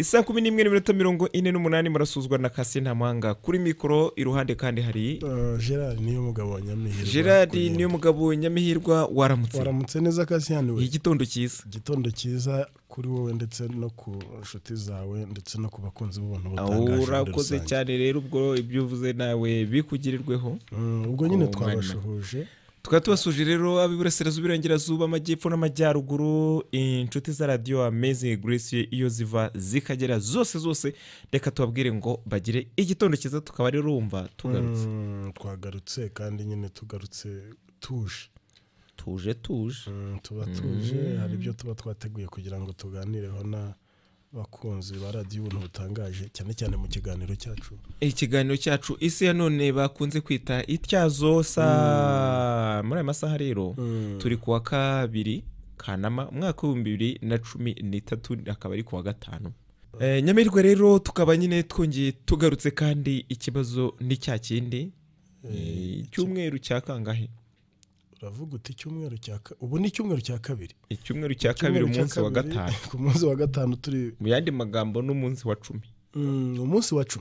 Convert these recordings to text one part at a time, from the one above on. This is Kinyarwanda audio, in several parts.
Saa 11:48 murasuzwa na Kasi Ntamwanga kuri mikoro, iruhande kandi hari Gerard niyo mugabo wa Nyamihirwa. Gerard niyo mugabo Nyamihirwa, waramutse. Waramutse neza Kasiyani we. Igitondo cyiza. Igitondo cyiza kuri wowe ndetse no ku nshuti zawe ndetse no ku bakunzi b'ubuntu butangaje. Urakoze cyane rero, ubwo ibyo uvuze nawe bikugirirweho. Ubwo nyine twabashuhuje. Tukaba tubasuje rero ab'iburasirazuba, iburengerazuba, amajyepfo n'amajyaruguru, inshuti za radio Amazing Grace iyo ziva zikagera zose zose, reka tubabwire ngo bagire igitondo cyiza. Tukaba rero wumva tugarutse. Twagarutse kandi nyine tugarutse tuje. Tuje. Tuba tuje, hari ibyo tuba twateguye kugira ngo tuganireho na bakunzi ba radio Ubuntu butangaje, cyane cyane mu kiganiro cyacu. Ikiganiro cyacu isi ya none bakunze kwita ityazo. Sa muri aya masaha rero turi kuwa 2 Kanama umwaka 2013, akaba ari kuwa 5. Nyamirwe rero tukaba nyine twongeye tugarutse, kandi ikibazo ni cya kindi icyumweru cya kangahe? Uravuga uti icyumweru cya ubu ni icyumweru cya kabiri. Icyumweru cya kabiri, umunsi wa 5. Ku munsi wa 5 turi mu yandi magambo n'umunsi wa 10. Umunsi wa 10.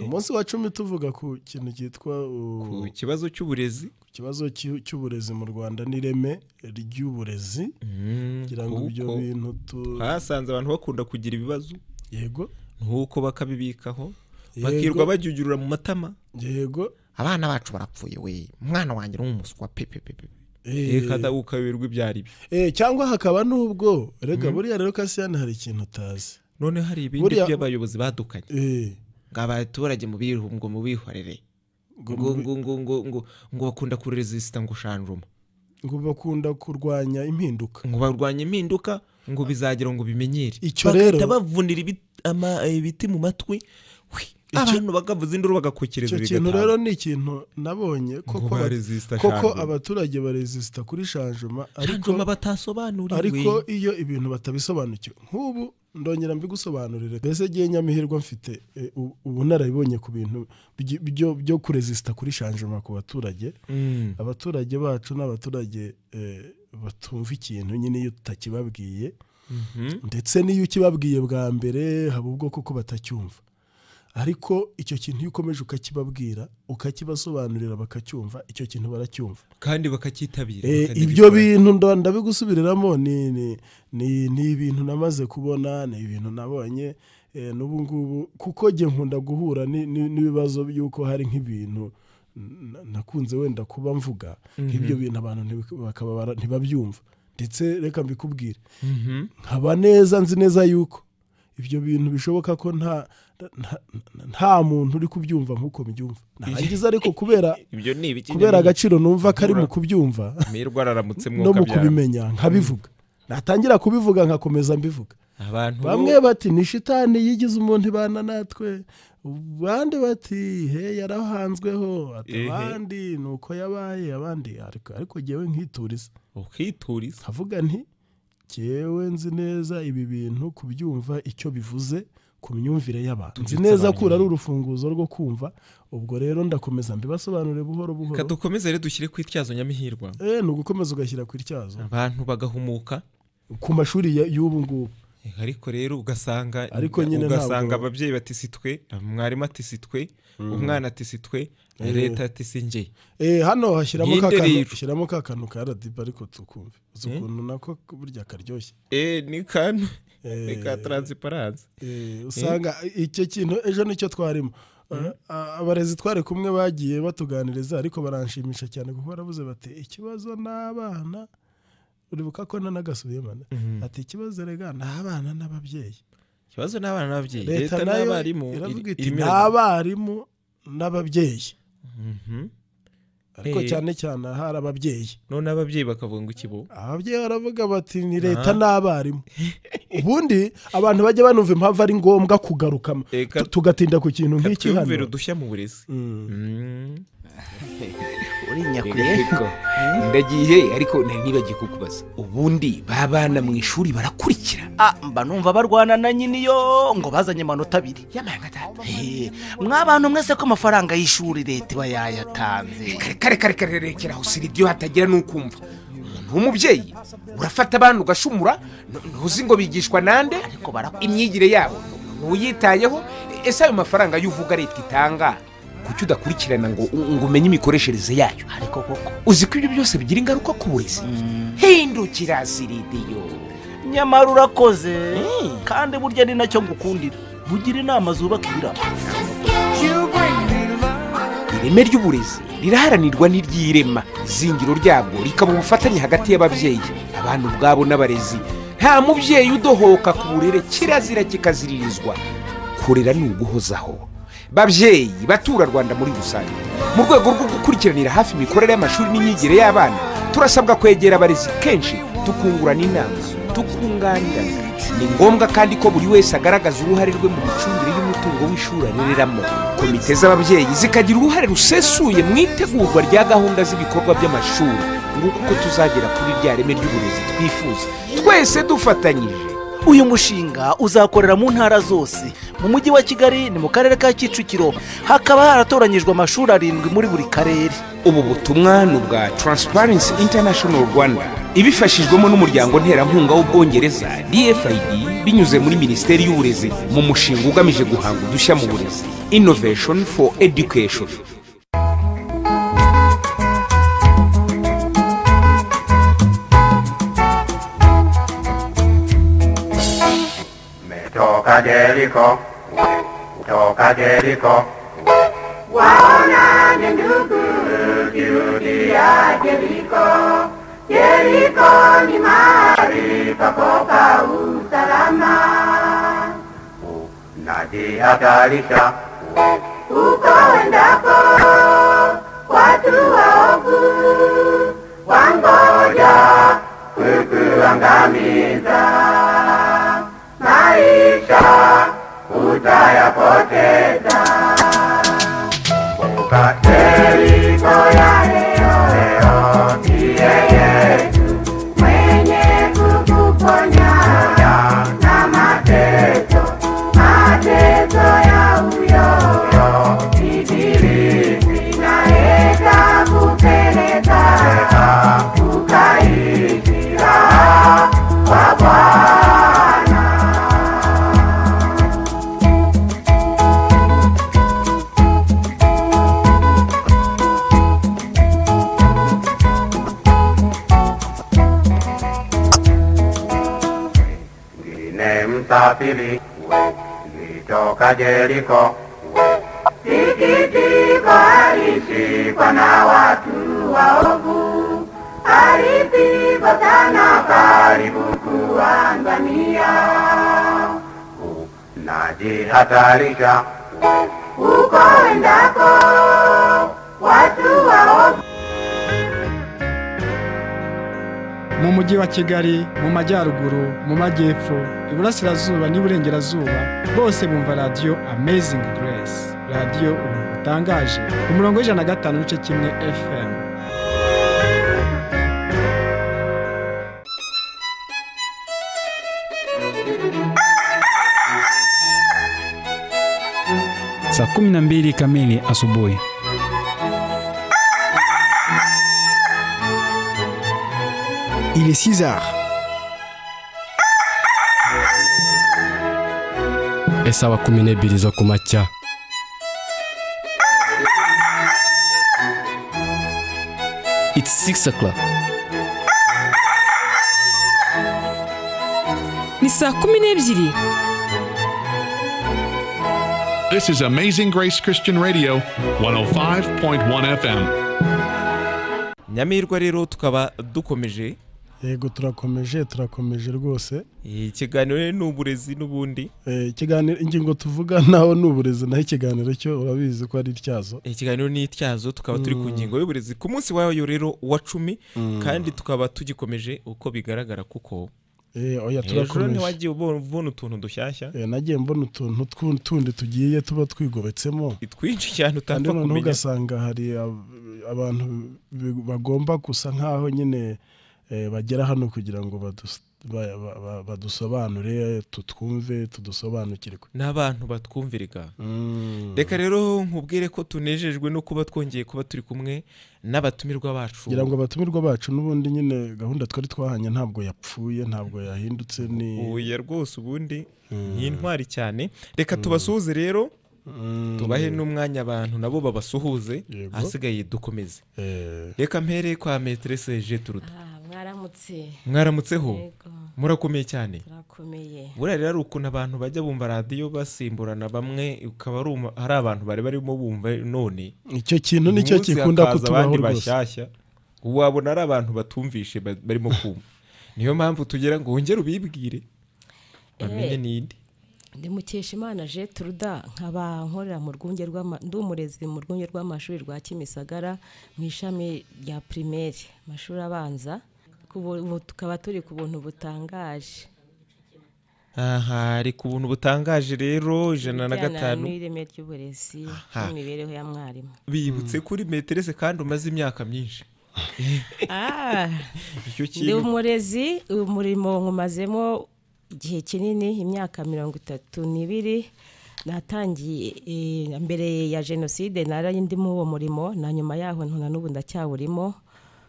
Umunsi wa 10 tuvuga ku kintu cyitwa ku kibazo cy'uburezi, ku kibazo cy'uburezi mu Rwanda n'ireme ry'uburezi. Kugira ngo ibyo bintu twasanze abantu bakunda kugira ibibazo. Yego. Nkuko bakabibikaho, bakirwa bajyujurura mu matama. Yego. Abana bacu barapfuye we, umwana wanjye ni umuswa pepe pepe. Reka da ukaberwa ibyari bye. Cyangwa hakaba nubwo rega buriya rero Kasiyani hari ikintu utazi. None hari ibindi by'abayobozi badukanye. Ngo abaturage mu bihu ngo mubihorere. Ngo ngo ngo ngo ngo ngo bakunda kuresista ngo shanjuma. Ngo bakunda kurwanya impinduka. Ngo barwanya impinduka ngo bizagira ngo bimenyere. Icyo rero bakabavunira ibiti mu matwi. Abantu bakavuza induru bagakokereza bigatanga. Icyo kintu rero ni ikintu nabonye koko abaturage baresista kuri shanjuma, ariko batasobanuriwe. Ariko iyo ibintu batabisobanukiwe, nk'ubu ndongera mbigusobanurire. Mbese giye Nyamihirwa mfite ubunararibonye ku bintu byo kuresista kuri shanjuma ku baturage. Abaturage bacu n'abaturage batumva ikintu nyine iyo tutakibabwiye, ndetse n'iyo ukibabwiye bwa mbere haba ubwo koko batacyumva. Ariko icyo kintu iyo ukomeje ukakibabwira ukakibasobanurira bakacyumva, icyo kintu baracyumva kandi bakacyitabira. Ibyo bintu ndabigusubiriramo ni ibintu namaze kubona, ni ibintu nabonye n'ubu ngubu, kuko jye nkunda guhura n'ibibazo by'uko hari nk'ibintu nakunze wenda kuba mvuga nk'ibyo bintu abantu bakaba ntibabyumva. Ndetse reka mbikubwire, nkaba neza nzi neza yuko ibyo bintu bishoboka ko nta muntu uri kubyumva nkuko mbyumva. Narangiza ariko kubera ibyo ni ibiki, kubera agaciro numva kari mu kubyumva mirwa araramutse mwuka no mu kubimenya nkabivuga. Natangira kubivuga nkakomeza mbivuga. Abantu bamwe bati ni shitani yigize umuntu ibana natwe, abandi bati he yarahanzweho, abandi nuko yabaye, abandi ariko jewe nkituriza. Ukituriza nkavuga nti jewe nzi neza ibi bintu kubyumva icyo bivuze ku myumvire y'abantu. Nzi neza ko ari urufunguzo rwo kumva. Ubwo rero ndakomeza mbibasobanurire buhoro buhoro. Kadukomeze rero dushyire ku ityazo Nyamihirwa. Ni ugukomeza ugashyira ku ityazo. Abantu bagahumuka ku mashuri y'ubu ngubu. Ariko rero ugasanga ugasanga ababyeyi bati sitwe, mwarimu ati sitwe, umwana ati sitwe, leta ati sinjye. Hano hashyiramo ka shyiramo ka kantu ka RDB ariko tukumve. Uzi ukuntu nako burya karyoshye. Ni kantu ni ka transparence. Usanga icyo kintu ejo nicyo twarimo. Abarezi twari kumwe bagiye batuganiriza, ariko baranshimisha cyane kuko baravuze bati ikibazo n'abana. Uribuka ko nanagasubiyemo ati ikibazo rega n'abana n'ababyeyi. Ikibazo n'abana n'ababyeyi, leta n'abarimu n'abarimu n'ababyeyi. Ariko cyane cyane hari ababyeyi. None ababyeyi bakavuga ngo ikibo. Ababyeyi baravuga bati ni leta n'abarimu. Ubundi abantu bajya banumva impamvu ari ngombwa kugaruka tugatinda ku kintu nk'iki hano. Twumvira udushya mu burezi. Urinyakwiye ndagiye, ariko nari nibagiye kukubaza. Ubundi babana mu ishuri barakurikira? Mba numva barwana na nyiniyo ngo bazanye amanota 2. Mwabantu mwese ko amafaranga y'ishuri leta iba yayatanze. Kare kare kare rekera aho siridiyo hatagira n'ukumva. Umuntu w'umubyeyi urafata abana ugashumura, ntuzi ngo bigishwa nande, imyigire yabo Ntuyitayeho. Ese ayo mafaranga y'uvuga leta itanga kuki udakurikirana ngo umenye imikoreshereze yayo? Ariko koko uzi ko ibyo byose bigira ingaruka ku burezi. Hindukira siridiyo. Nyamara urakoze, kandi burya ni nacyo ngukundira, bugira inama zubaka ibiraro. Ireme ry'uburezi riraharanirwa n'iry'irema, zingiro ryabwo rikaba ubufatanye hagati y'ababyeyi, abantu ubwabo n'abarezi. Nta mubyeyi udohoka ku burere, kirazira kikaziririzwa. Kurera ni uguhozaho. Babyeyi baturarwanda muri rusange, mu rwego rwo gukurikiranira hafi imikorere y'amashuri n'imyigire y'abana, turasabwa kwegera abarezi kenshi, tukungurana inama, tukunganirana. Ni ngombwa kandi ko buri wese agaragaza uruhare rwe mu micungire y'umutungo w'ishuri arereramo. Komite z'ababyeyi zikagira uruhare rusesuye mu itegurwa rya gahunda z'ibikorwa by'amashuri. Nguko uko tuzagera kuri rya reme ry'uburezi twifuza twese dufatanyije. Uyu mushinga uzakorera mu ntara zose. Mu mujyi wa Kigali ni mu karere ka Kicukiro, hakaba haratoranyijwe amashuri 7 muri buri karere. Ubu butumwa ni ubwa Transparency International Rwanda, ibifashijwemo n'umuryango nterankunga w'Ubwongereza DFID, binyuze muri Minisiteri y'Uburezi mu mushinga ugamije guhanga udushya mu burezi, Innovation for Education. Toka Jeriko, toka Jeriko, waonane ndugu kirudia Jeriko. Jeriko ni mahali pakopa usalama, unajihatarisha uko endapo, watu waovu wangoja kukuangamiza. Maisha utayapoteza. Kumbuka Jeriko ya leo, leo ndiye Yesu mwenye kukuponya na mateso, mateso ya huyo ibilisi, naeza kupeleka ukaishi raha kwa Bwana. Msafiri nitoka Jeriko, sikitiko alishikwa na watu waovu, alipigwa sana karibu kuangamia. Unajihatarisha uko endako, watu waovu. Mu mujyi wa Kigali, mu majyaruguru, mu majyepfo, iburasirazuba n'iburengerazuba, bose bumva radio Amazing Grace, radio ubuntu butangaje, ku murongo w'105.1 FM. Saa 12 kamili asubuhi. Il est 6 heures. Esawa 12 zo kumakya. It's 6 o'clock. Ni saa 12. This is Amazing Grace Christian Radio, 105.1 FM. Nyamirwa rero tukaba dukomeje. Yego turakomeje rwose. Ikiganiro ni uburezi n'ubundi. Ikiganiro ingingo tuvuga naho ni uburezi, naho ikiganiro cyo urabizi ko ari ityazo. Ikiganiro ni ityazo, tukaba turi ku ngingo y'uburezi ku munsi wayo rero wa 10, kandi tukaba tugikomeje uko bigaragara kuko oya turakomeje. Ntiwagiye ubona utuntu dushyashya? Nagiye mbona utuntu tundi tugiye tuba twigobetsemo twinshi cyane utapfa kumenya. Ugasanga hari abantu bagomba gusa nkaho nyine bagera hano kugira ngo badusobanure, tutwumve, tudusobanukirwe n'abantu batwumvirega. Reka rero nkubwire ko tunejejwe no kuba twongeye kuba turi kumwe n'abatumirwa bacu. Ngira ngo abatumirwa bacu n'ubundi nyine gahunda twari twahanye ntabwo yapfuye, ntabwo yahindutse, ni oya rwose ubundi ni intwari cyane. Reka tubasuhuze rero, tubahe n'umwanya abantu nabo babasuhuze, hasigaye dukomeze. Reka mpere kwa Maîtresse Gertrude. Mwaramutse. Mwaramutseho. Murakomeye cyane. Turakomeye. Buriya rero ukuntu abantu bajya bumva radio basimburana bamwe, ukaba ari abantu bari barimo bumva none icyo kintu nicyo kikunda kutubaho rwose. Wabona ari abantu batumvishe barimo kumva. Niyo mpamvu tugira ngo wongere ubibwire bamenye ninde. Ndi Mukeshimana Gertrude, nkaba nkorera mu rwunge ndi umurezi mu rwunge rw'amashuri rwa Kimisagara mu ishami rya primaire, amashuri abanza. Ubu tukaba turi ku buntu butangaje. Aha, ari ku buntu butangaje rero 105 n'ireme ry'uburezi n'imibereho ya mwarimu. Bibutse kuri maîtresse kandi umaze imyaka myinshi. Ndi umurezi, umurimo nkumazemo igihe kinini, imyaka 32. Natangiye mbere ya jenoside, nari ndimo uwo murimo, na nyuma yaho ntuna n'ubu ndacyawurimo.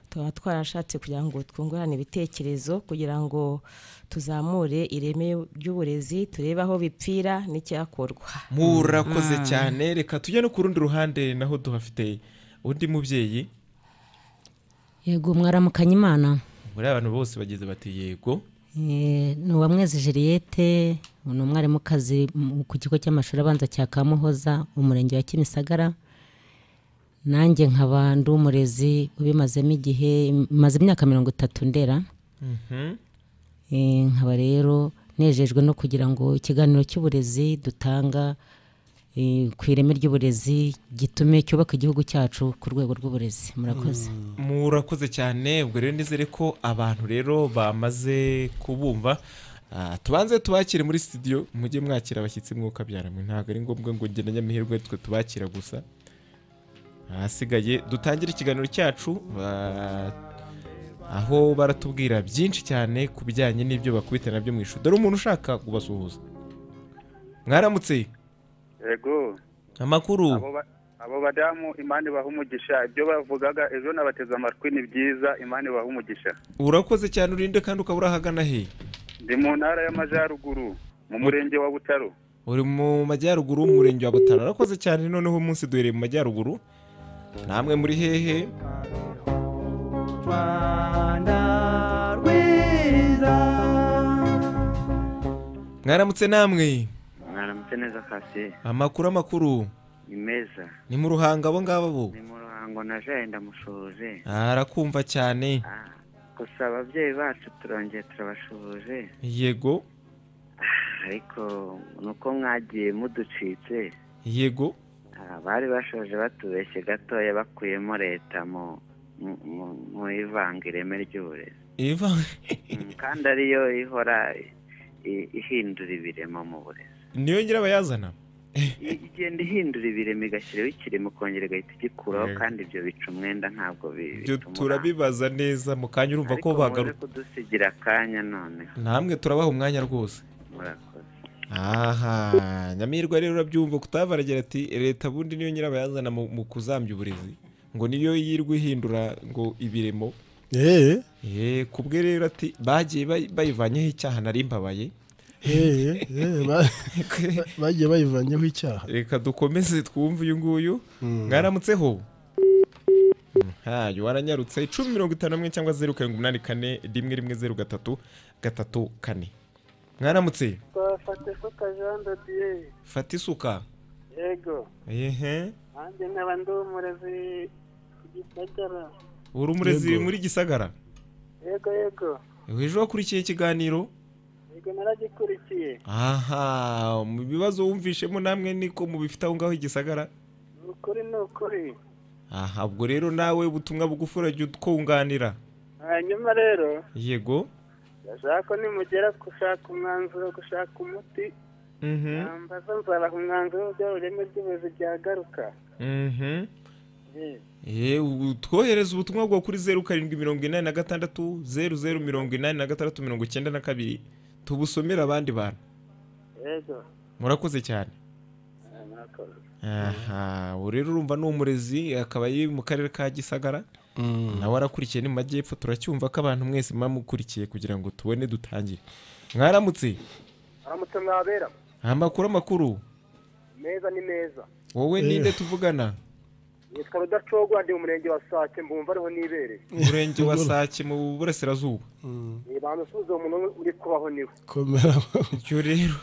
Tuba twarashatse kugira ngo twungurane ibitekerezo kugira ngo tuzamure ireme ry'uburezi, turebe aho bipfira n'icyakorwa. Murakoze cyane. Reka tujye no ku rundi ruhande naho duhafite undi mubyeyi. Yego, mwaramukanye Imana. Muri abantu bose bageze bati yego. Ni Uwamwezi Juliette, ni umwarimukazi ku kigo cy'amashuri abanza cya Kamuhoza, umurenge wa Kimisagara. Nanjye nkaba ndi umurezi ubimazemo igihe, maze imyaka 30 ndera. Nkaba rero nejejwe no kugira ngo ikiganiro cy'uburezi dutanga ku ireme ry'uburezi gitume cyubaka igihugu cyacu ku rwego rw'uburezi. Murakoze. Murakoze cyane. Ubwo rero nizere ko abantu rero bamaze kubumva. Tubanze tubakire muri studio, mujye mwakira abashyitsi mwuka byaramwe, ntabwo ari ngombwa ngo ngende Nyamihirwe twe tubakira gusa. Ahasigaye dutangire ikiganiro cyacu, aho baratubwira byinshi cyane ku bijyanye n'ibyo bakubita nabyo mu ishuri. Dore umuntu ushaka kubasuhuza. Mwaramutse. Yego. Amakuru. Abo badamu Imana ibaha umugisha, ibyo bavugaga ejo nabateze amatwi ni byiza, Imana ibaha umugisha. Urakoze cyane. Urinde kandi ukaba urahagana he? Ndi mu ntara y'Amajyaruguru mu murenge wa Butaro. Uri mu majyaruguru mu murenge wa Butaro. Urakoze cyane. Noneho umunsi duhereye mu majyaruguru. Namwe muri hehe? Rwanda rwiza. Mwaramutse namwe. Mwaramutse neza kasi. Amakuru ni meza. Ni mu Ruhango abo ngabo bo. Ni mu Ruhango na Jenda mushoje. Arakumva cyane. Gusa ababyeyi bacu turongeye turabashoje. Yego. Ariko nuko mwagiye muducitse. Yego. Bari bashoje batubeshye gatoya bakuyemo leta mu ivanga ireme ry'uburezi. Kandi ariyo ihora ihindura ibiremo mu burezi. Niyo nyirabayazana. Igenda ihindura ibiremo igashyiraho ikiremo kongera igahita igikuraho, kandi ibyo bica umwenda ntabwo bituma. Turabibaza neza mu kanya, urumva ko bagaruka kudusigira akanya none. Namwe turabaha umwanya rwose. Murakoze. Aha, Nyamirwa rero urabyumva kutavaragira ati leta bundi niyo nyirabayazana mu kuzambya uburezi, ngo niyo yirwa ihindura ngo ibiremo. Kubwe rero ati bagiye bayivanyeho icyaha nari mbabaye. Bagiye bayivanyeho icyaha. Reka dukomeze twumve uyu nguyu. Mwaramutseho. Hayo waranyarutse 1051 cyangwa 0784 11 03 34. Mwaramutse. Fata isuka Jean de Dieu. Fata isuka. Yego. Ehe. Nanjye nkaba ndi umurezi Gisagara. Uri umurezi muri Gisagara? Yego yego. Ejo wakurikiye ikiganiro? Yego naragikurikiye. Aha, mu bibazo wumvishemo namwe niko mubifite aho ngaho Igisagara? Ukuri ni ukuri. Aha, ubwo rero nawe ubutumwa bugufi urajya utwunganira. Hanyuma rero. Yego. Ndashaka ko nimugera gushaka umwanzuro, gushaka umuti. Mbaza nzabaha umwanzuro w'ireme ry'uburezi ryagaruka. Twohereza ubutumwa bwo kuri 0786 0086 92 tubusomera abandi bantu. Yego. Murakoze cyane. Aha, rero urumva ni umurezi akaba yiri mu karere ka Gisagara. Nawe arakurikiye ni mu majyepfo, turacyumva ko abantu mwese mwamukurikiye kugira ngo tubone dutangire. Mwaramutse. Aramutse mwabera. Amakuru meza ni meza. Wowe ninde tuvugana? Nitwa Rudacogwa ndi umurenge wa Sake, mbumva ariho nibereye. Umurenge wa Sake mu Burasirazuba. Ni bantu suzo umuntu uri kubaho niwe. Komera. Icyo rero.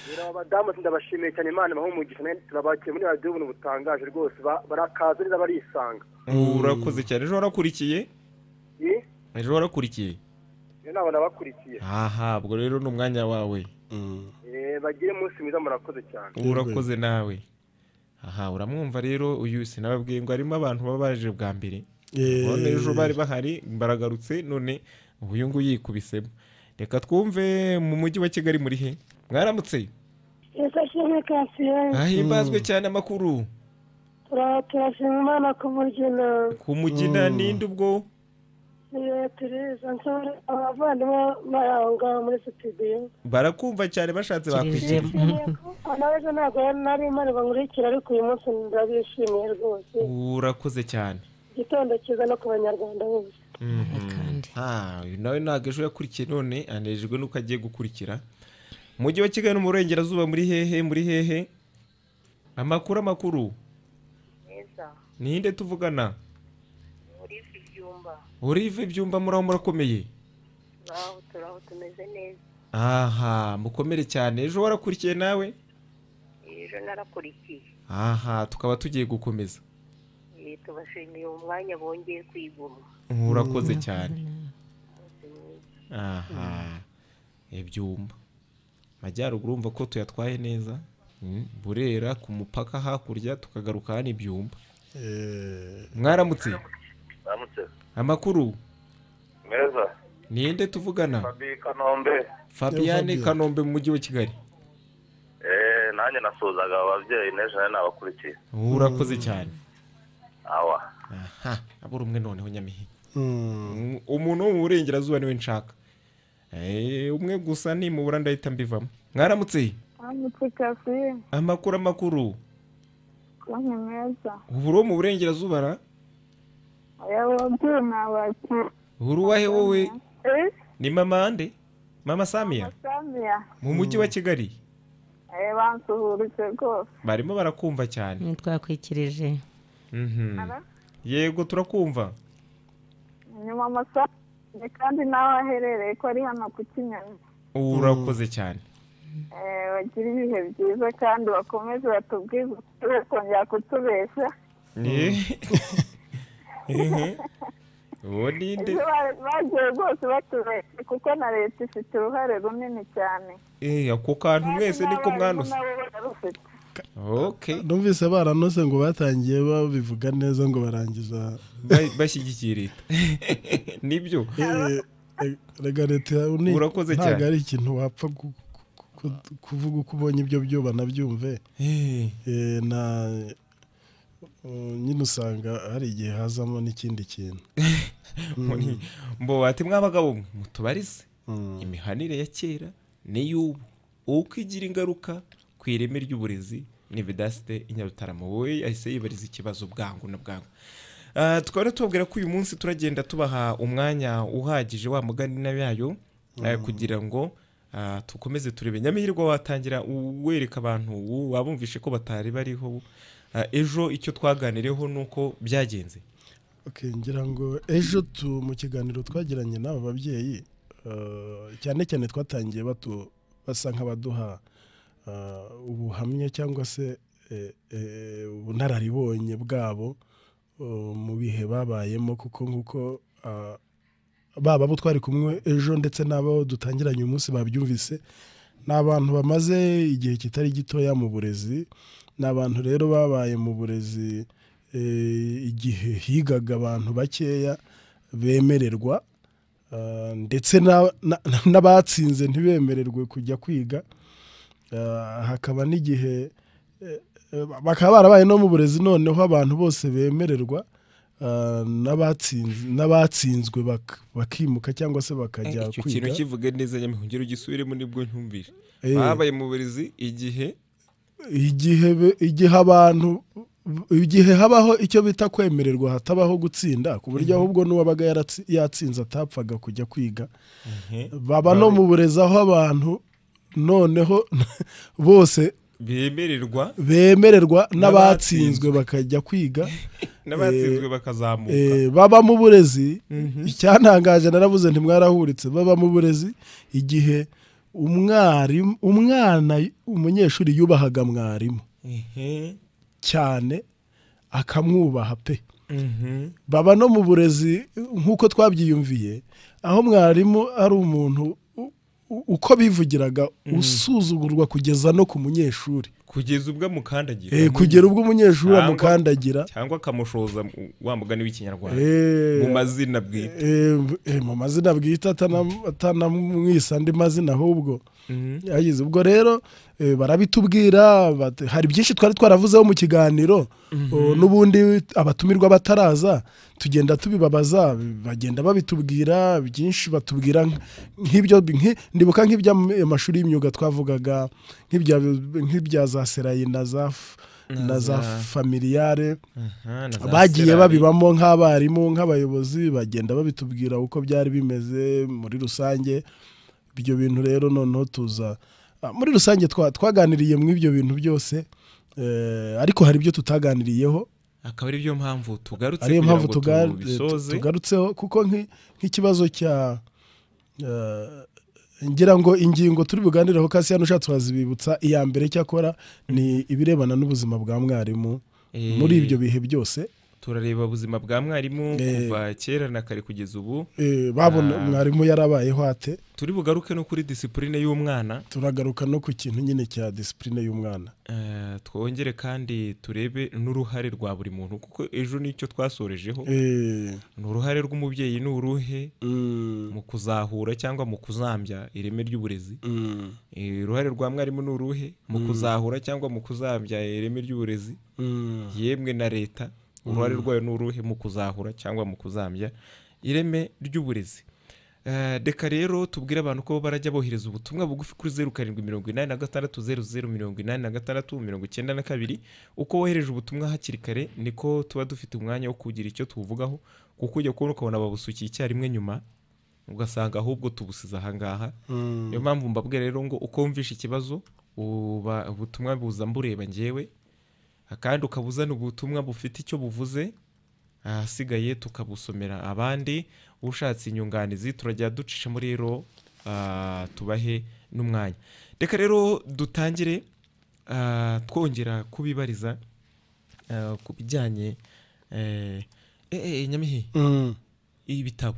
Rero abadamu ndabashimiye cyane, Imana ibahe umugisha, turabakiye muri radio ubuntu butangaje rwose, barakaza neza barisanga. Urakoze cyane. Ejo warakurikiye? Ejo warakurikiye? Nabo nabakurikiye. Aha, ubwo rero ni umwanya wawe. Bagire umunsi mwiza, murakoze cyane. Urakoze nawe. Aha, uramwumva rero uyu sinababwiye ngo arimo abantu babaje bwa mbere. None ejo bari bahari baragarutse, none uyu nguyu yikubisemo. Reka twumve mu mujyi wa Kigali muri he? Mwaramutse. Ahimbazwe cyane amakuru. Turashima Imana ku Mugina. Ku Mugina ninde ubwo? Abavandimwe bari ngaho muri studio barakumva cyane, bashatse bakwikira. Nawe ntabwo nari mpari bankurikira, ariko uyu munsi ndabishimiye rwose. Urakoze cyane. Igitondo cyiza no ku banyarwanda bose. Uyu nawe ntabwo ejo yakurikiye, none anejejwe nuko agiye gukurikira. Mujyi wa Kigali no mu Burengerazuba muri hehe? Muri hehe? Amakuru. Meza. Ninde tuvugana? Olive Ibyumba, muraho murakomeye? Turaho tumeze neza. Aha, mukomere cyane. Ejo warakurikiye nawe? Ejo narakurikiye. Aha, tukaba tugiye gukomeza. Tubashimiye umwanya bongeye kwiguma. Urakoze cyane. Aha, Ibyumba. Majyaruguru urumva ko tuyatwaye neza. Burera ku mupaka hakurya tukagaruka hano Ibyumba. Mwaramutse. Mwaramutse. Amakuru meza. Ninde tuvugana? Fabi Kanombe. Fabiane Kanombe mu mujyi wa Kigali. Nanjye nasuhuzaga ababyeyi n'ejo nabakurikiye. Urakoze cyane. Awa. Aha, abura umwe noneho Nyamihi. Umuntu wo mu Burengerazuba niwe nshaka. Umwe gusa nimubura ndahita mbivamo. Mwaramutse. Mwaramutse Kafi. Amakuru. Ni meza. Uburo mu Burengerazuba ra? Uruwahe wowe? Ni mama ande? Mama Samia? Mu mujyi wa Kigali? Bansuhurije rwose. Barimo barakumva cyane. Twakwikirije. Yego turakumva. Ni mama Samia kandi nawe aherereye ko ari hano ku Kinyoni. Urakoze cyane. Bagira ibihe byiza kandi bakomeze batubwize kongera kutubeshya. Uwo ninde? Bagiye rwose batubeshye kuko na leta ifite uruhare runini cyane. Ako kantu mwese niko mwanose. Okay. Numvise baranose ngo batangiye babivuga neza ngo barangiza bashyigikiye leta. Nibyo. Rega leta urakoze cyane. Ntabwo ari ikintu wapfa kuvuga uko ubonye ibyo byo banabyumve. Na nyine usanga hari igihe hazamo n'ikindi kintu. Mbo ati mwabagabo mutubarize imihanire ya kera n'iy'ubu uko igira ingaruka ku ireme ry'uburezi. Ni Vedaste Inyarutarama wowe ahise yibariza ikibazo bwangu na bwangu. Tukaba tubabwira ko uyu munsi turagenda tubaha umwanya uhagije wa mugani nayo kugira ngo tukomeze turebe. Nyamihirwa watangira wereka abantu wabumvishe ko batari bariho ejo icyo twaganireho nuko byagenze. Okay, ngira ngo ejo mu kiganiro twagiranye n'aba babyeyi cyane cyane twatangiye basa nk'abaduha ubuhamya cyangwa se ubunararibonye bwabo mu bihe babayemo, kuko nkuko baba abo twari kumwe ejo ndetse n'abo dutangiranye uyu munsi babyumvise, ni abantu bamaze igihe kitari gitoya mu burezi. Ni abantu rero babaye mu burezi igihe higaga abantu bakeya bemererwa, ndetse n'abatsinze ntibemererwe kujya kwiga. Hakaba n'igihe Bakaba barabaye no mu burezi, noneho abantu bose bemererwa n'abatsinzwe bakimuka cyangwa se bakajya Icyo kwiga. kintu kivuge neza Nyamihungiro, gisubiremo nibwo ntumvire. Babaye mu burezi igihe igihe abantu, igihe habaho icyo bita kwemererwa, hatabaho gutsinda, ku buryo ahubwo n'uwabaga yatsinze atapfaga kujya kwiga. Baba no mu burezi aho abantu noneho bose bemererwa n'abatsinzwe bakajya kwiga, n'abatsinzwe bakazamuka. Baba mu burezi, icyantangaje naravuze nti mwarahuritse. Baba mu burezi igihe umwarimu, umwana umunyeshuri yubahaga mwarimu cyane, akamwubaha pe. Baba no mu burezi nk'uko twabyiyumviye, aho mwarimu ari umuntu uko bivugiraga usuzugurwa kugeza no ku munyeshuri, kugeza ubwo amukandagira, kugera ubwo umunyeshuri amukandagira cyangwa akamushoza wa mugani w'ikinyarwanda mu mazina bwite, mu mazina bwite, atanamwisa andi mazina ahubwo yagize. Ubwo rero barabitubwira, hari byinshi twari twaravuzeho mu kiganiro, n'ubundi abatumirwa bataraza tugenda tubibabaza, bagenda babitubwira byinshi, batubwira nk'ibyo, ndibuka nk'iby'amashuri y'imyuga twavugaga, nk'ibya za serayi na za familiare, bagiye babibamo nk'abarimu, nk'abayobozi, bagenda babitubwira uko byari bimeze muri rusange. Ibyo bintu rero noneho tuza muri rusange twaganiriye mu ibyo bintu byose, ariko hari ibyo tutaganiriyeho, akaba ari byo mpamvu tugarutse, kugira ngo tubisoze tugarutseho, kuko nk'ikibazo cya ngira ngo ingingo turi buganireho kasi hano ushatse wazibibutsa. Iya mbere cyakora ni ibirebana n'ubuzima bwa mwarimu muri ibyo bihe byose. Turareba ubuzima bwa mwarimu kuva kera na kare kugeza ubu, babona mwarimu yarabayeho ate. Turi bugaruke no kuri discipline y'umwana, turagaruka no ku kintu nyine cya discipline y'umwana. Twongere kandi turebe n'uruhare rwa buri muntu, kuko ejo nicyo twasorejeho. Ni uruhare rw'umubyeyi n'uruhe mu kuzahura cyangwa mu kuzambya ireme ry'uburezi. Uruhare rwa mwarimu n'uruhe mu kuzahura cyangwa mu kuzambya ireme ry'uburezi. Yemwe na leta uruhare rwayo n'uruhe mu kuzahura cyangwa mu kuzambya ireme ry'uburezi. Reka rero tubwire abantu ko barajya bohereza ubutumwa bugufi kuri 0786 00 86 92. Uko wohereje ubutumwa hakiri kare niko tuba dufite umwanya wo kugira icyo tuvugaho, kuko ujya kubona ukabona babusukiye icyarimwe nyuma ugasanga ahubwo tubusize aha ngaha. Niyo mpamvu mbabwira rero ngo uko wumvishe ikibazo ubutumwa buza mbureba njyewe, kandi ukabuzana ubutumwa bufite icyo buvuze, ahasigaye tukabusomera abandi. Ushatse inyunganizi turajya ducisha muri rero, tubahe n'umwanya. Reka rero dutangire twongera kubibariza ku bijyanye Nyamihi ibitabo,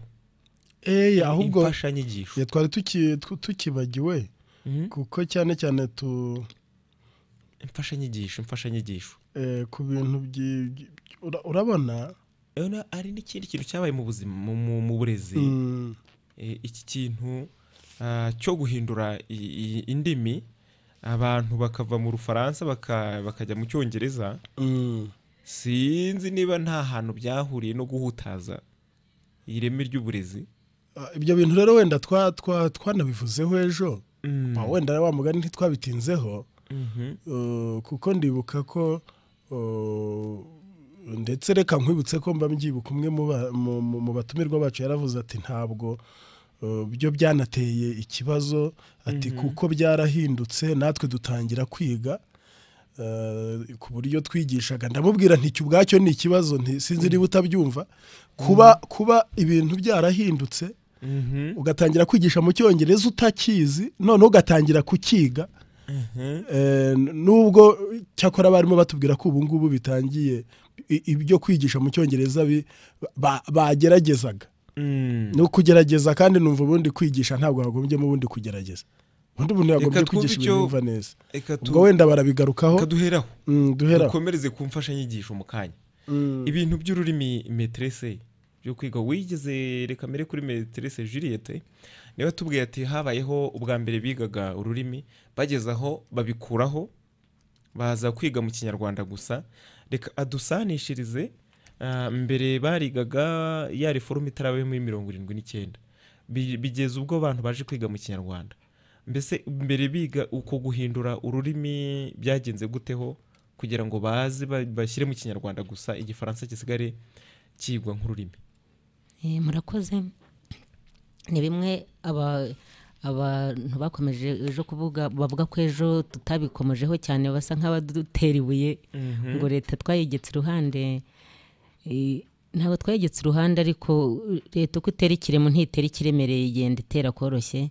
ahubwo imfashanyigisho twari tukibagiwe, kuko cyane cyane imfashanyigisho ku bintu urabona ari n'ikindi kintu cyabaye mu buzima mu burezi. Iki kintu cyo guhindura indimi, abantu bakava mu Rufaransa bakajya mu Cyongereza. Sinzi niba nta hantu byahuriye no guhutaza ireme ry'uburezi. Ibyo bintu rero wenda twanabivuzeho ejo, wenda wa mugani ntitwabitinzeho, kuko ndibuka ko ndetse reka nkwibutse ko mba mbyibuka umwe mu batumirwa bacu yaravuze ati ntabwo byo byanateye ikibazo, ati kuko byarahindutse natwe dutangira kwiga ku buryo twigishaga. Ndamubwira nti ubwacyo ni ikibazo, sinzi niba utabyumva, kuba ibintu byarahindutse ugatangira kwigisha mu Cyongereza utakizi, none ugatangira kukiga. Nubwo cyakora barimo batubwira ko ubu ngubu bitangiye ibyo kwigisha mu Cyongereza bageragezaga no kugerageza, kandi numva ubundi kwigisha ntabwo hagombyemo ubundi kugerageza, ubundi umuntu yagombye kwigisha ibintu yumva neza. Ubwo wenda barabigarukaho, duheraho dukomereze ku mfashanyigisho mu kanya. Ibintu by'ururimi maîtresse byo kwiga wigeze, reka mere kuri maîtresse Juliette niwe tubwiye ati habayeho ubwa mbere bigaga ururimi bageze aho babikuraho Baza kwiga mu Kinyarwanda gusa. Reka adusanishirize mbere barigaga ya reforme itarabaye muri 79 bigeze ubwo abantu baje kwiga mu Kinyarwanda. Mbese mbere biga uko guhindura ururimi byagenze guteho kugira ngo baze bashyire mu Kinyarwanda gusa, Igifaransa gisigare kigwa nk'ururimi? Murakoze. Ni bimwe abantu bakomeje ejo kuvuga, bavuga ko ejo tutabikomejeho cyane, basa nk'abadutera ibuye ngo leta twayegetse iruhande. Ntabwo twayegetse iruhande, ariko leta uko itera ikiremo ntitera ikiremereye, igenda itera koroshye.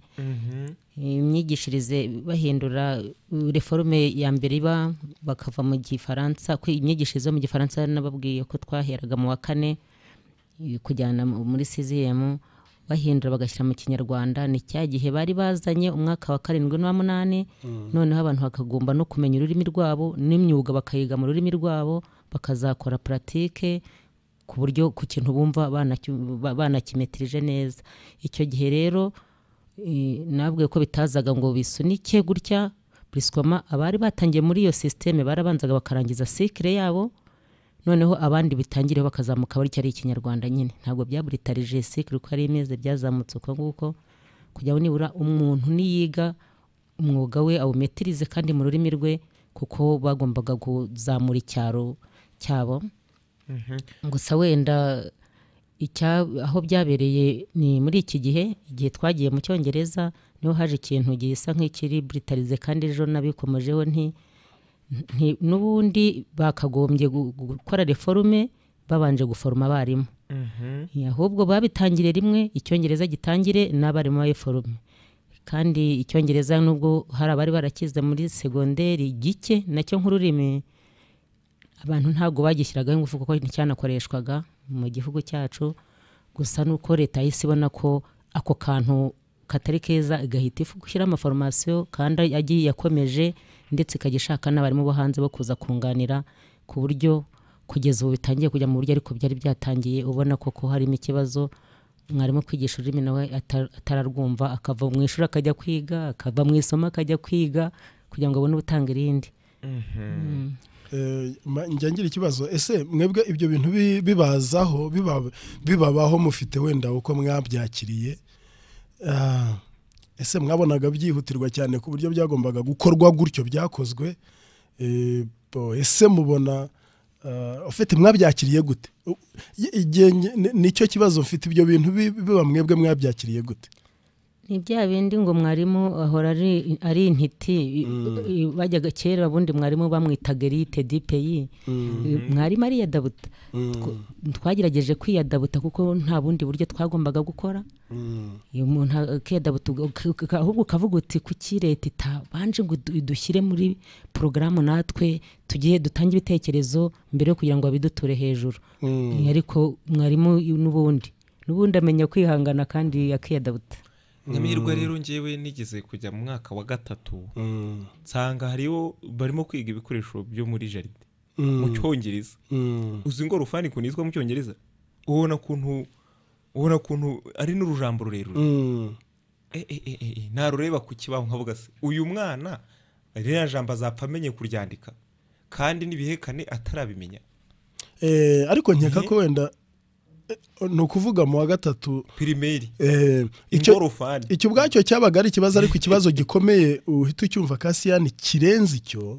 Imyigishirize bahindura reforme ya mbere iba bakava mu Gifaransa, ko imyigishirize mu Gifaransa nababwiye ko twaheraga mu wa kane kujyana muri 6e, bahindura bagashyira mu Kinyarwanda. Ni cya gihe bari bazanye umwaka wa 7 n'uwa 8, noneho abantu bakagomba no kumenya ururimi rwabo n'imyuga bakayiga mu rurimi rwabo, bakazakora pratique ku buryo ku kintu bumva banakimetirije neza. Icyo gihe rero nabwe ko bitazaga ngo bisunike gutya briskoma, abari batangiye muri iyo systeme barabanzaga bakarangiza cycle yabo, noneho abandi bitangireho bakazamuka bari cyari Ikinyarwanda nyine. Ntabwo byaburitarije cycle uko ari imeze, byazamutse uko nguko kugira ngo nibura umuntu niyiga umwuga we awumetirize kandi mu rurimi rwe, kuko bagombaga kuzamura icyaro cyabo. Gusa wenda aho byabereye ni muri iki gihe, igihe twagiye mu Cyongereza niho haje ikintu gisa nk'ikiri britarize, kandi ejo nabikomejeho nti n'ubundi bakagombye gukora reforme babanje guforoma abarimu. Ahubwo babitangire rimwe, Icyongereza gitangire n'abarimu bayiforome. Kandi Icyongereza nubwo hari abari barakize muri segonderi gike nacyo nk'ururimi, abantu ntabwo bagishyiragaho ingufu kuko nticyanakoreshwaga mu gihugu cyacu. Gusa nuko leta yahise ibona ko ako kantu katari keza, igahita gushyira amaformasiyo kandi agiye yakomeje, ndetse ikagishaka n'abarimu bo hanze bo kuza kunganira, ku buryo kugeza ubu bitangiye kujya mu buryo, ariko byari byatangiye ubona koko harimo ikibazo. Mwarimu kwigisha ururimi nawe atararwumva, akava mu ishuri akajya kwiga, akava mu isomo akajya kwiga kugira ngo abone ubutanga irindi. Njya ngira ikibazo, ese mwebwe ibyo bintu bibazaho bibabaho mufite wenda uko mwabyakiriye? Ese mwabonaga byihutirwa cyane ku buryo byagombaga gukorwa gutyo byakozwe? Ese mubona ufite mwabyakiriye gute? Nicyo kibazo mfite, ibyo bintu biba mwebwe mwabyakiriye gute? Ni bya bindi ngo mwarimu ahora ari intiti. Bajyaga kera ubundi mwarimu bamwitaga elite DPI, mwarimu ariyadabuta. Twagerageje kwiyadabuta kuko nta bundi buryo twagombaga gukora. Iyo umuntu akiyadabuta ahubwo ukavuga uti kuki leta itabanje ngo idushyire muri porogaramu natwe tugiye dutange ibitekerezo mbere yo kugira ngo abiduture hejuru. Ariko mwarimu n'ubundi amenya kwihangana kandi akiyadabuta. Nyamirwa rero ngewe nigeze kujya mu mwaka wa 3, nsanga hariyo barimo kwiga ibikoresho byo muri jardin mu Cyongereza. Uzi ngo rufani kunizwa mu Cyongereza, ubona kuntu ari n'urujambo rurerure. Narureba ku kibaho nkavuga se uyu mwana ririya jambo azapfa amenye kuryandika kandi n'ibihekane atarabimenya. Ariko nkeka ko wenda ni ukuvuga mu wa 3 primaire icyo ubwacyo cyabaga ari ikibazo, ariko ikibazo gikomeye uhita ucyumva Kasiyani kirenze icyo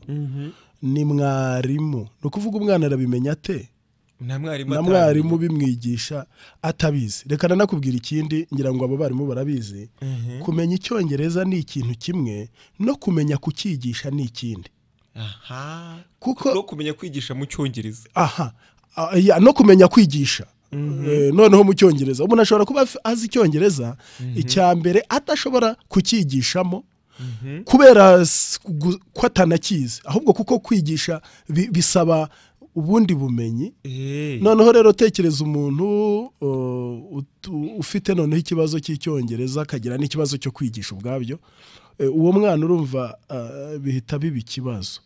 ni mwarimu. Ni ukuvuga umwana arabimenya ate na mwarimu bimwigisha atabizi. Reka nanakubwira ikindi, ngira ngo abo barimu barabizi. Kumenya Icyongereza ni ikintu kimwe, no kumenya kucyigisha ni ikindi. Aha, kuko no kumenya kwigisha mu Cyongereza, aha no kumenya kwigisha noneho mu Cyongereza umuntu ashobora kuba azi Icyongereza icya mbere atashobora kucyigishamo kubera ko atanakizi, ahubwo kuko kwigisha bisaba ubundi bumenyi. Noneho rero tekereza umuntu ufite noneho ikibazo cy'Icyongereza akagira n'ikibazo cyo kwigisha ubwabyo, uwo mwana urumva bihita biba ikibazo.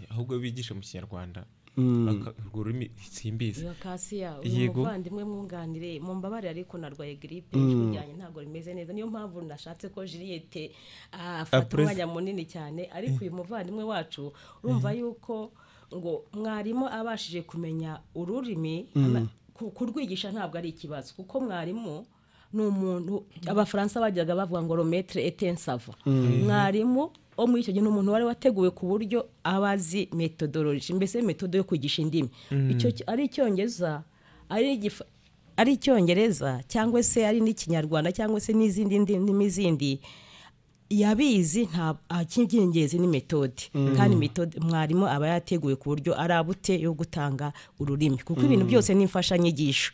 Ahubwo bigisha mu Kinyarwanda. Urwo rurimi simbizi. Iyo Kasiya, uyu muvandimwe mwunganire, mumbabarire ariko narwaye grippe, ijwi ryanjye ntabwo rimeze neza, niyo mpamvu nashatse ko Juliette afata umwanya munini cyane. Ariko uyu muvandimwe wacu urumva yuko ngo mwarimu abashije kumenya ururimi, kurwigisha ntabwo ari ikibazo, kuko mwarimu ni umuntu abafaransa bajyaga bavuga ngo le maître est un savant. Mwarimu wo muri icyo gihe ni umuntu wari wateguwe ku buryo abazi methodology, mbese metode yo kwigisha indimi, icyo ari icyongereza, ari icyongereza cyangwa se ari n'ikinyarwanda cyangwa se n'izindi ndimi zindi yabizi, nta cy'ingenzi ni metode. Kandi metode mwarimu aba yateguye ku buryo ari abute yo gutanga ururimi, kuko ibintu byose ni imfashanyigisho.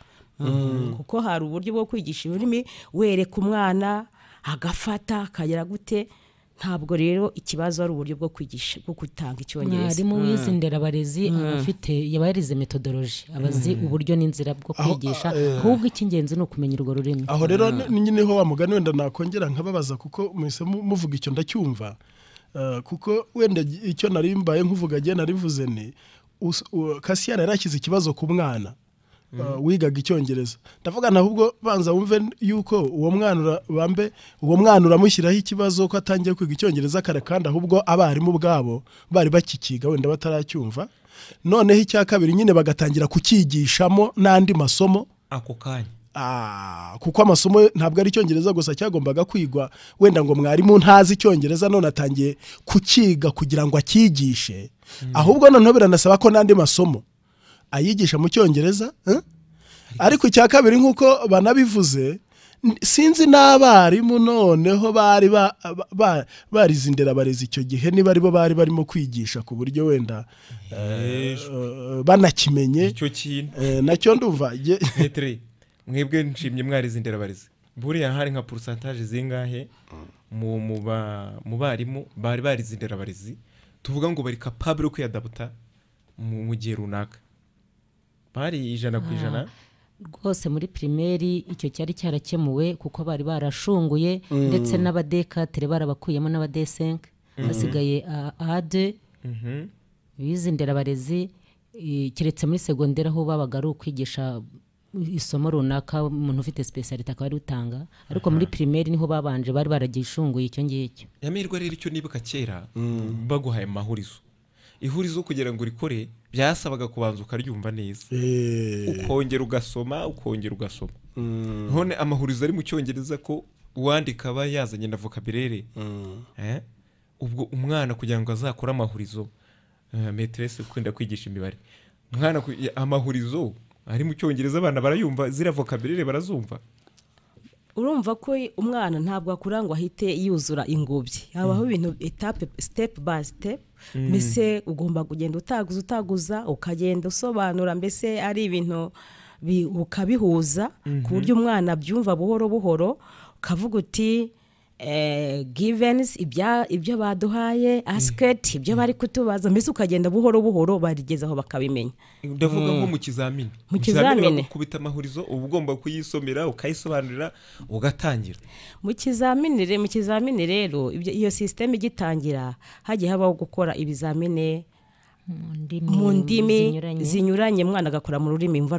Kuko hari uburyo bwo kwigisha ururimi wereka umwana agafata akagera gute. Ntabwo rero ikibazo ari uburyo bwo kwigisha, bwo gutanga icyongereza. Mwarimu wize inderabarezi afite yabarize methodology, abazi uburyo n'inzira bwo kwigisha, ahubwo icy'ingenzi ni ukumenya urwo rurimi. Aho rero nyine ho wa mugani wenda nakongera nkababaza, kuko mwese muvuga icyo ndacyumva, kuko wenda icyo narimbaye nkuvuga giye narivuze ni Kasiyana yarashyize ikibazo ku mwana wigaga icyongereza. Ndavuga nahubwo banza wumve yuko uwo mwana bambe uwo mwana uramushyiraho ikibazo ko atangiye kwiga icyongereza kare, kandi ahubwo abarimu bwabo bari bakikiga wenda bataracyumva. Noneho icya kabiri nyine bagatangira kukigishamo n'andi masomo ako kanya, kuko amasomo ntabwo ari icyongereza gusa cyagombaga kwigwa, wenda ngo mwarimu ntazi icyongereza none atangiye kukiga kugira ngo akigishe, ahubwo noneho biranasaba ko n'andi masomo ayigisha mu cyongereza. Ariko icya kabiri nkuko banabivuze, sinzi n'abarimu noneho bari barize inderabarezi icyo gihe niba aribo bari barimo kwigisha ku buryo wenda banakimenye icyo kintu nacyo ndumva. Petre, mwebwe nshimye mwarize inderabarezi, buriya hari nka pourcentage zingahe mu barimu bari barize inderabarezi tuvuga ngo bari capable yo kwiyadapta mu gihe runaka? Bari 100%? Rwose muri primaire icyo cyari cyarakemuwe, kuko bari barashunguye, ndetse n'abadekatere barabakuyemo n'abad5, basigaye A2 bize inderabarezi, keretse muri secondaire aho babaga ari ukwigisha isomo runaka umuntu ufite speciality akaba ari utanga, ariko muri primaire niho babanje bari baragishunguye icyo ngicyo. Yamirwa rero icyo nibuka kera baguhaye amahurizo, ihurizo kugira ngo urikore byasabaga kubanza ukaryumva neza, ukongera ugasoma, ukongera ugasoma. None amahurizo ari mu cyongereza ko uwandika aba yazanye na vocabulaire, ubwo umwana kugira ngo azakore amahurizo, maîtresse ukunda kwigisha imibare, umwana amahurizo ari mu cyongereza abana barayumva, zira vocabulaire barazumva. Urumva ko umwana ntabwo akura ngo ahite yuzura ingobyi, habaho ibintu etape, step by step, mbese ugomba kugenda utaguza utaguza, ukagenda usobanura, mbese ari ibintu ukabihuza ku buryo umwana abyumva buhoro buhoro, ukavuga uti givens ibyo baduhaye, asked ibyo bari kutubaza, mbese ukagenda buhoro buhoro barigeza aho bakabimenya. Ndavuga nko mu kizamini, mu kizamini bakubita amahurizo uba ugomba kuyisomera ukayisobanurira ugatangira. Mu kizamini rero iyo system igitangira hagiye habaho gukora ibizamini mu ndimi zinyuranye, umwana agakora mu rurimi yumva,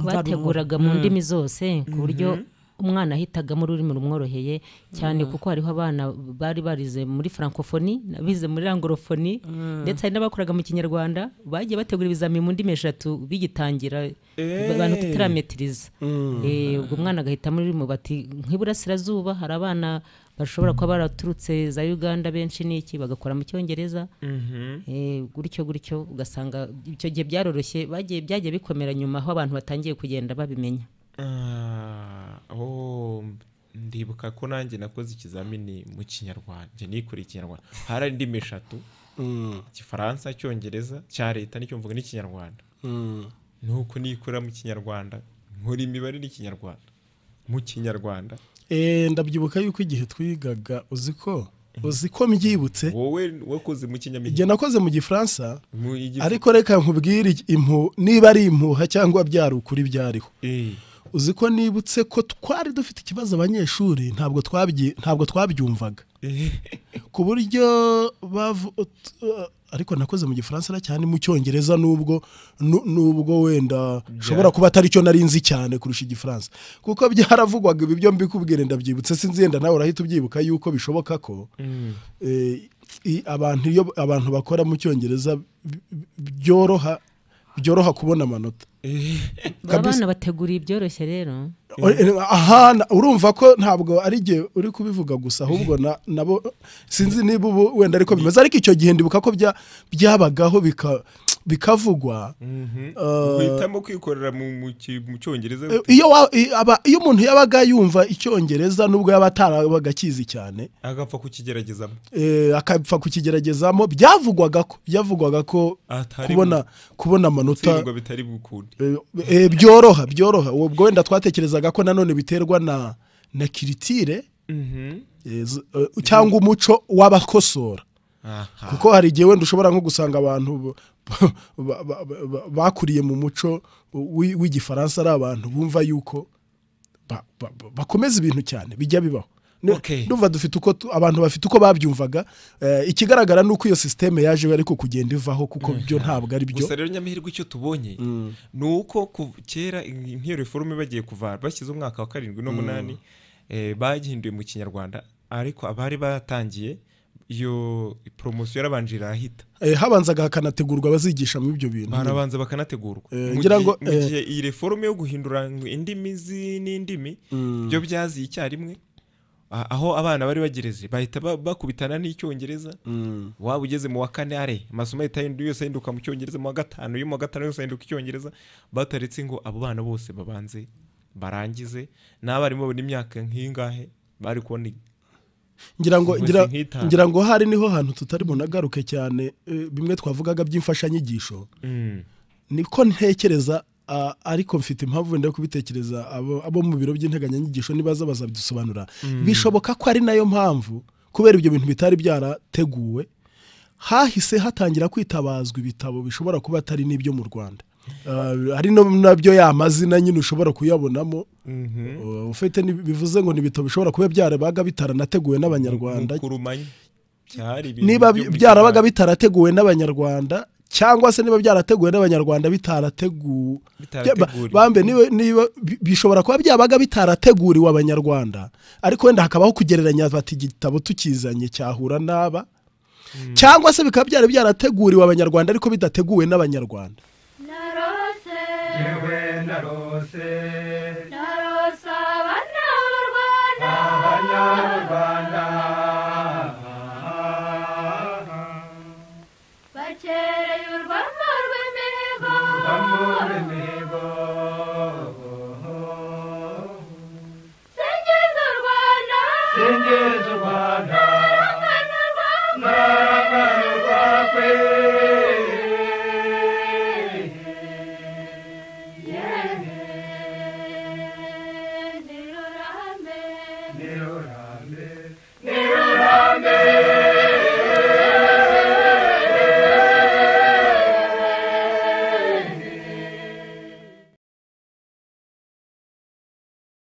bateguraga mu ndimi zose ku buryo umwana ahitagamo ururimi rumworoheye cyane, kuko hariho abana bari barize muri francophonie nabize muri anglophone, ndetse hari n'abakoraga mu kinyarwanda, bagiye bategura ibizamini mu ndimi 3 bigitangira abantu tutarametiriza. Ubwo umwana agahitamo ururimi, bati nk'iburasirazuba hari abana bashobora kuba baraturutse za Uganda benshi n'iki, bagakora mu cyongereza, gutyo gutyo, ugasanga icyo gihe byaroroshye, bagiye byagiye bikomera nyuma aho abantu batangiye kugenda babimenya. Ndibuka ko nanjye nakoze ikizamini mu kinyarwanda, nje nikora ikinyarwanda, hari indimi 3, igifaransa, icyongereza cya leta nicyo mvuga n'ikinyarwanda. Nuko nikora mu kinyarwanda, nkora imibare n'ikinyarwanda mu kinyarwanda. Ndabyibuka yuko igihe twigaga uziko mbyibutse, wowe wakoze mu kinyamigi, igihe nakoze mu gifaransa, ariko reka nkubwire niba ari impuha cyangwa byari ukuri byariho. Uzi ko nibutse ko twari dufite ikibazo abanyeshuri ntabwo twabyumvaga ku buryo ariko nakoze mu Gifaransa cyane mu Cyongereza, nubwo wenda shobora kuba atari cyo nari nzi cyane kurusha Igifaransa, kuko byaravugwaga ibi byo mbikubwire ndabyibutse, sinzi yenda nawe urahita ubyibuka yuko bishoboka ko abantu iyo abantu bakora mu Cyongereza byoroha kubona amanota. Abana bategura ibyoroshye rero. Aha urumva ko ntabwo ari gihe uri kubivuga gusa, ahubwo nabo sinzi niba ubu wenda ariko bimeze, ariko icyo gihe ndibuka ko byabagaho bikavugwa. Uhitamo kwikorera mu Cyongereza. Iyo umuntu yabaga yumva Icyongereza nubwo yaba atarabaga akizi cyane agapfa kukigeragezamo, akapfa kukigeragezamo, byavugwaga ko kubona amanota bitari bukunde, byoroha. Ubwo wenda twatekerezaga ko nanone biterwa na kiritire cyangwa umuco w'abakosora, kuko hari igihe wenda ushobora nko gusanga abantu bakuriye mu muco w'Igifaransa ari abantu bumva yuko bakomeza ibintu cyane, bijya bibaho. Ndumva dufite uko abantu bafite uko babyumvaga. Ikigaragara nuko iyo systeme yaje ariko kugenda ivaho, kuko byo ntabwo ari byo. Gusa rero nyamihirwe icyo tubonye ni uko kera nk'iyo reforme bagiye kuva bashyize umwaka wa 7 no 8 bagihinduye mu Kinyarwanda, ariko abari batangiye iyo promotion yarabanje irahita, habanzaga hakanategurwa abazigisha mu ibyo bintu, barabanza bakanategurwa. Ngira ngo mu gihe iyi reforme yo guhindura indimi n'indimi byo byaziye icyarimwe, aho abana bari bagereze bahita bakubitana n'Icyongereza. Waba ugeze mu wa 4 are amasomo ahita yose ahinduka mu Cyongereza, mu wa 5 yo mu wa 5 yose ahinduka Icyongereza, bataretse ngo abo bana bose babanze barangize. N'abarimu babona imyaka nk'ingahe bari kubona. Ngira ngo hari niho hantu tutari bunagaruke cyane, bimwe twavugaga by'imfashanyigisho. Niko ntekereza, ariko mfite impamvu wenda kubitekereza, abo mu biro by'integanyanyigisho nibaza bazabidusobanura. Bishoboka ko ari nayo mpamvu kubera ibyo bintu bitari byarateguwe hahise hatangira kwitabazwa ibitabo bishobora kuba atari n'ibyo mu Rwanda, ari nabyo ya mazina nyine ushobora kuyabonamo ufite, bivuze ngo ni ibitabo bishobora kuba byarabaga bitaranateguwe n'Abanyarwanda, niba byarabaga bitarateguwe n'Abanyarwanda, cyangwa se niba byarateguwe n'Abanyarwanda bitarateguwe bambe, niba bishobora kuba byabaga bitarateguriwe Abanyarwanda, ariko wenda hakabaho kugereranya bati igitabo tukizanye cyahura n'aba, cyangwa se bikaba byari byarateguriwe Abanyarwanda ariko bidateguwe n'Abanyarwanda. Bakereye urwamo rw'imihigo.